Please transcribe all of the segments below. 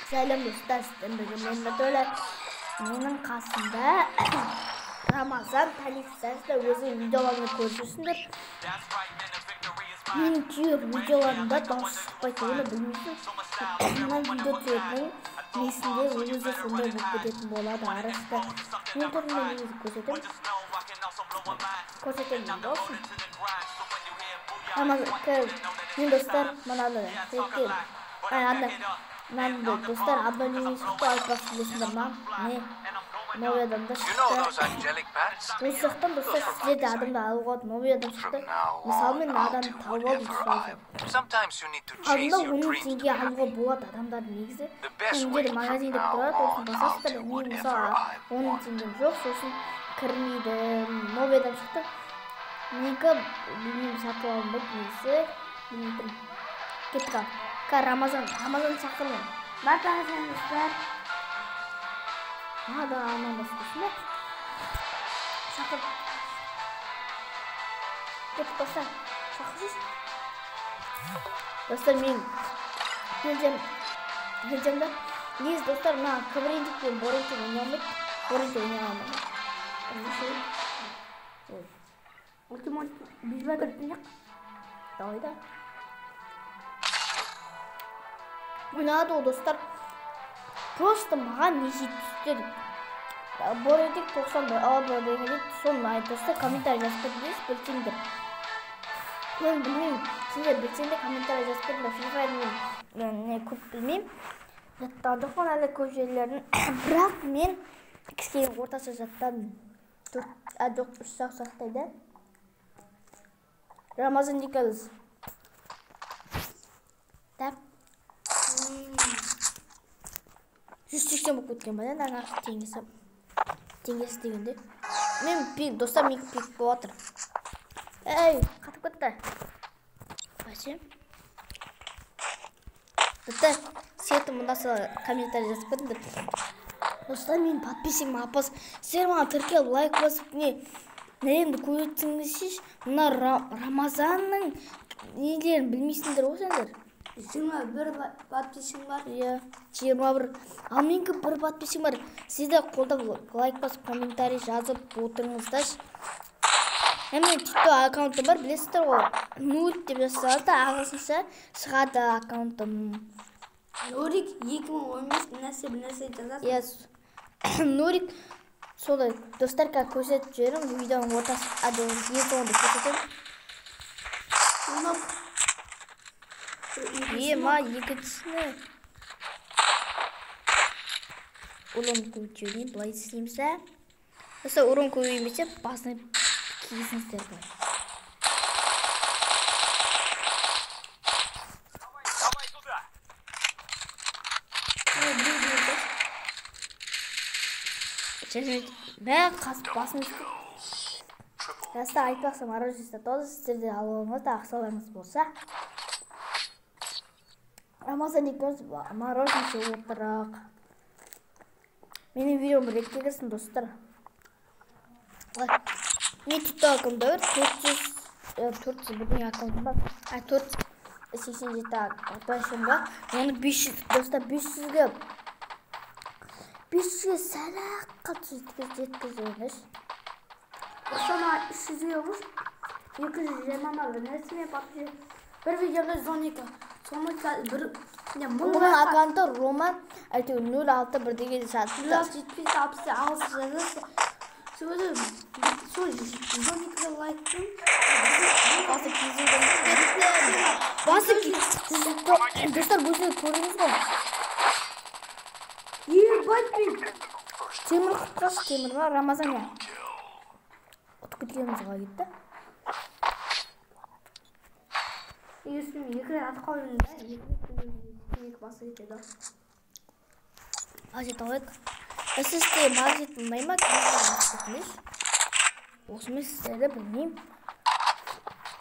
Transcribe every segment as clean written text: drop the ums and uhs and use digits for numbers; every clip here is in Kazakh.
Сәлем достар, сіздермен бірге мен Нұрдәулет. Менің қасымда Рамазан танисыздар, өзінің видеоларымды көріп жүрсіңдер. Менің кейбір видеоларымда дауыс шықпайды, оны білмейсің. Мына видео түсіретін несінде өзі сондай болып кететін болады. Арасында мен түрімді негізі көрсетемін. Көрсетемін дауысын. Мен достар мынаны мынаны достар обновление шықты, айтпақшы білесіңдер ма? Не? Новый адамдар шықты. Осы жақтан достар сіздер де адамды алуға болады. Новый адам шықты. Мысалы мен адамды тауып алдым сразу. Алдында 10 теңге алуға болады адамдарды негізі. Мына жерде магазин деп тұрады, сосын басасыздар. Мен мысалы 10 теңгем жоқ, сосын кірмейді. Новый адам шықты. Менікі білмеймін, сатып алынбайды негізі. Білмей тұрмын. Кеттік ал. Рамазан, Рамазан шақырмын. Барлығыңызға достар. Маған да амандасып ба? Шақыр. Кеттік достар. Шақырсыз. Достар мен келсем да. Негізі достар мына кврендик пен борентик ойнай алмайды. Борентик ойнай алмайды. Ультимат бізбе кіріп. Давай да. Ойнады ол достар. Просто маған не жетпістер. Борентик 91 алады деген еді. Соны айт достар, комментарий жазып кетіңдер, білсеңдер. Мен білмеймін, сендер білсеңдер комментарий жазып кетіңдер. Free Fire мен не көп білмеймін. Жаттаған жоқпын әлі көп жерлерін. Бірақ мен кішкене орташа жаттадым. 4, жоқ, 3 сақ сақтайды. Рамазан екеуміз. Так. 180 болып кеткен ба, ана теңгесі. Теңгесі дегенде. Мен пик, достар, мен пик болып жатыр. Ей, қатып кетті. Бәсе. Достар, сеті мұнда комментарий жазып кетіңдер. Достар, мен подписчигім апас. Сіздер маған тіркеліп, лайк басып, не нәремді көретсіңізші. Мына Рамазанның нелерін білмейсіңдер ғой сендер. 21 подписчигім бар. Иә, 21. Ал менікі бір подписчигім бар. Сіздер қолдап лайк басып, комментарий жазып отырыңыздаршы. Менің TikTok аккаунтым бар, білесіздер ғой. Нурик деп жазсаңыз да ағылшынша шығады аккаунтым. Нурик 2015 бір нәрсе жазасыз. Иә, Нурик солай. Достар, қазір көрсетіп жіберемін. Видеоның ортасы, ең соңында көрсетемін. Ема, екіншісіне. Урон көбейтіп былай істейміз ә. Достар, урон көбеймесе басына кигізіңіздер былай. Мә, қасып басын үсті. Достар, айтпақшы, мороженое сатады, сіздер де алуыңыз да ақшаларыңыз болса. Рамазан екеуміз мороженое жеп отырық. Менің видеом ретке кірсін, достар. Мен TikTok аккаунтым бар, 400 бірдеңе аккаунтым бар. 487 подписчигім бар. Оны 500, достар, 500-ге сәл-ақ қатты жеткіземіз. Соны 300-ге қос, 220 ма бір нәрсеме подписчик. Бір видеода 112. Соны бір Оның аккаунты Роман әйтеуір 06 бірдеңе сатты. 06 75 66 жазасыз. Сол 112 лайктың басы кезуден кетті. Басы кетті. Достар, өзіңіз көрдіңіз ғой. Ебать мен. Темір құтқаршы, темір ма? Рамазан я. Ұтып кеткеніміз қалай кетті? Егер екі рет атып қалдым да, екі рет екі басы кетеді. Мажет алайық. Сізге мажет ұнай ма? Осымен сіздерді білмеймін.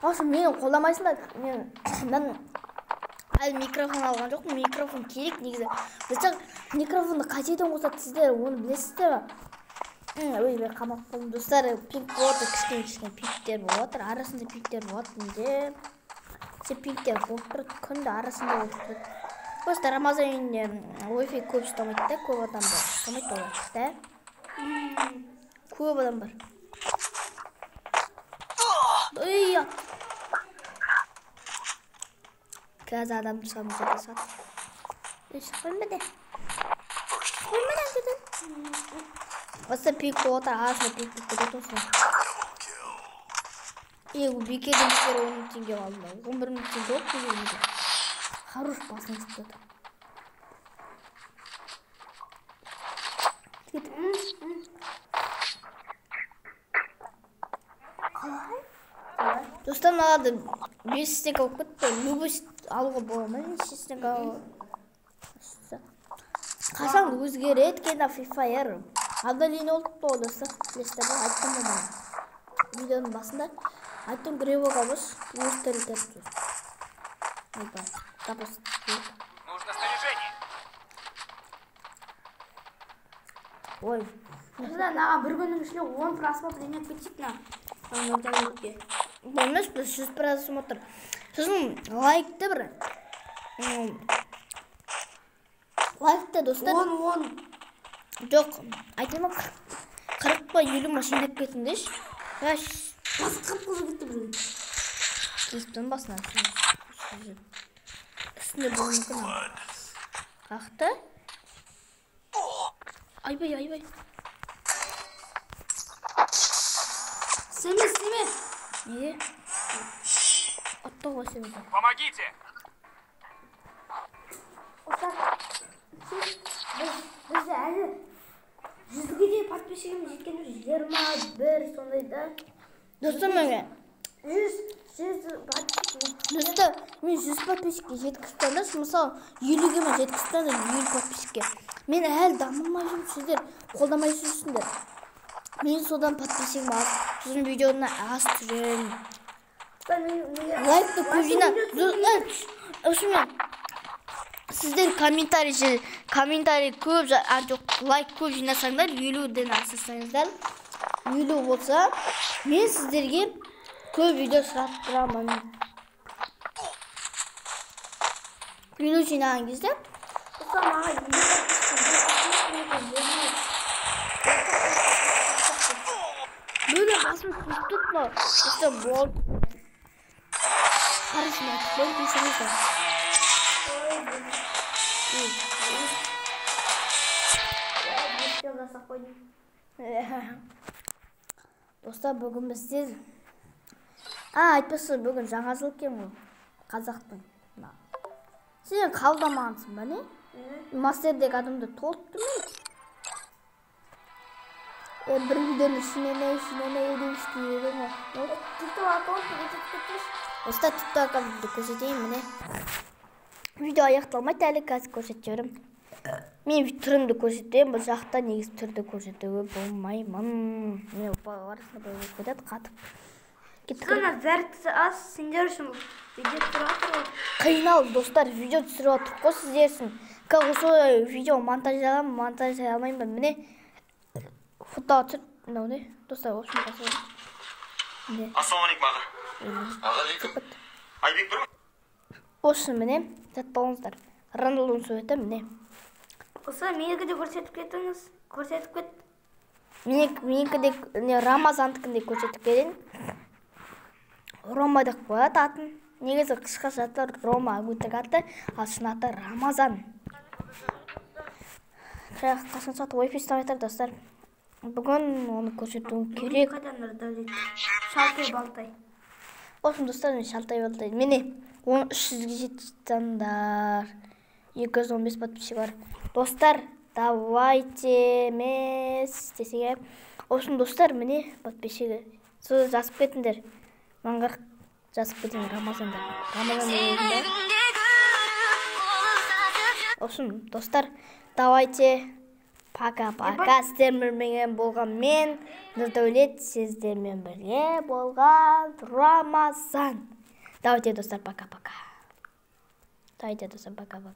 Осы мені қолдамайсыңдар. Мен әлі микрофон алған жоқпын. Микрофон керек негізі. Достар, микрофонды қай жерден қосады сіздер оны білесіздер ма? Ой, мен қамап қалдым. Достар, пинг болады, кішкене-кішкене пингтер болып жатыр. Арасында пингтер болады менде. Пингтер болып тұрады, күнде арасында болып тұрады. Просто Рамазан үйінде Wi-Fi көп ұстамайды да, көп адам бар. Ұстамайды олар, да? Көп адам бар. Ой, қазір адам салып жатыр. Шықпаймын ба де? Шықпаймын ба де? Осы пик болып отыр, арасында пик болып кетеді осы. Бекерден бекер 10 мың теңге алдым. 11 мың теңге болып келген. Хорош басын түсіп жатыр. Қалай? Достар, мыналарды 5 стенка болып кетті. Любой алуға бола ма? Неше стенка алуға? Қашан өзгереді екен Free Fire? Обновление болып ғой достар. Білесіздер ме? Айттым ғой мына. Видеоның басында айттым, гребок алып өз тұр. Ойбай, дабыс. Нужно снаряжение. Ой. Достар, маған бір күннің ішінде 10 просмотр жинап кетсек на. Емес, біз 100 просмотр. Сосын лайкты бір. Лайкты достар. 10. Жоқ, айтайын ба, 40 па 50 ма жинап кетіңдерші. Бас қып-қызыл кетті бүгін. Кесіп басынан. Үстінде болуы мүмкін. Қақты. Айбай, айбай. Істеме, істеме. Неге? Атты ғой сені. Помогите! Біз әлі 100-ге дейін подписчигіміз жеткен 21 сондай да. Достар, мен 100 подписчик. Достар, мен 100 подписчикке жеткізіп тастадым. Мысалы, 50-ге мен жеткізіп тастадым, 50 подписчикке. Мен әлі дамымай жүрмін, сіздер қолдамай жүрсіңдер. Мен содан подписчигім аз, сосын видеоны аз түсіремін. Лайкты көп жина. Осымен сіздер комментарий көп, жоқ, лайк көп жинасаңдар, 50-ден асырсаңыздар, 50 болса, мен сіздерге көп видео сұрап тұрамын. 50 жинаған кезде бөле басым түсіп тұр. Достар, болды. Қарасын айтып қойып кешіріңіздер. Достар, бүгін бізде айтпақшы, бүгін жаңа жыл екен ғой, қазақтың. Сен қабылдамағансың ба, не? Мастердегі адамды толып тұр ма? Бір видеоны шинене деп істеген ғой. TikTok аккаунтты көрсетіп кетші. Достар, TikTok аккаунтты көрсетейін, міне. Видео аяқталмайды әлі, қазір көрсетіп жіберемін. Мен түрімді көрсетемін, бұл жақта негізі түрді көрсетуге болмаймын. Міне, арасында болып кетеді, қатып. Кеттік. Ана зәртісі аз, сендер үшін видео түсіріп жатыр ғой. Қинал, достар, видео түсіріп жатыр қой сіздер үшін. Қазір осы видео монтаждай аламын, монтаждай алмаймын. Міне, фото түсіріп, мынау не? Достар, в общем, басып. Міне. Ассалаумағалейкум, аға. Ағалейкум. Айбек бір. Осы міне, жатталыңыздар. Роналдудың суреті міне. Осы менікі де көрсетіп кетіңіз. Көрсетіп кет. Менікі де, не, Рамазандікін де көрсетіп кетейін. Рома деп қояды атын. Негізі қысқаша аты Рома, өтірік аты, ал шын аты Рамазан. Бірақ қашан сатып Wi-Fi ұстамай жатыр, достар. Бүгін оны көрсетуім керек. Қайдан Нұрдәулет? Шалтай балтай. В общем, достар, мен шалтай балтай. Міне, оны 300-ге жеткізсаңдар. 215 подписчик бар. Достар, давайте емес десең. В общем, достар, міне подписчигі. Сіз жазып кетіңдер. Маңғақ жазып кетіңдер Рамазанда. Рамазан деген. В общем, достар, давайте пока-пока. Сіздермен болған мен, Нұрдәулет, сіздермен бірге болған Рамазан. Давайте, достар, пока-пока. Давайте, достар, пока-пока.